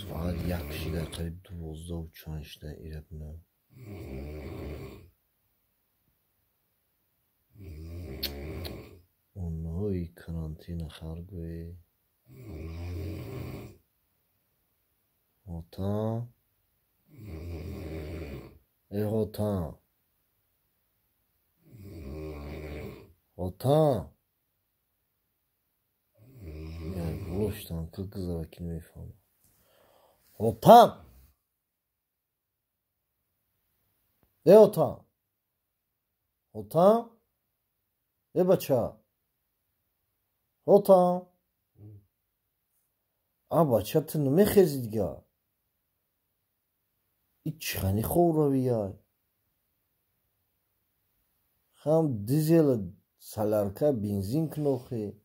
Соат 1 шида, қариб 12 чанд шида, ира бинам. Онҳои карантина харгӯе. Отам. Э отам. Отам. Болоштан ка гузара ки намефаҳмам. Отам. Э отам. Отам. Э бача. Отам. А бача, ту намехези дигар. И чӣ хобравияй? Хам дизела, солярка, бензин кунохе.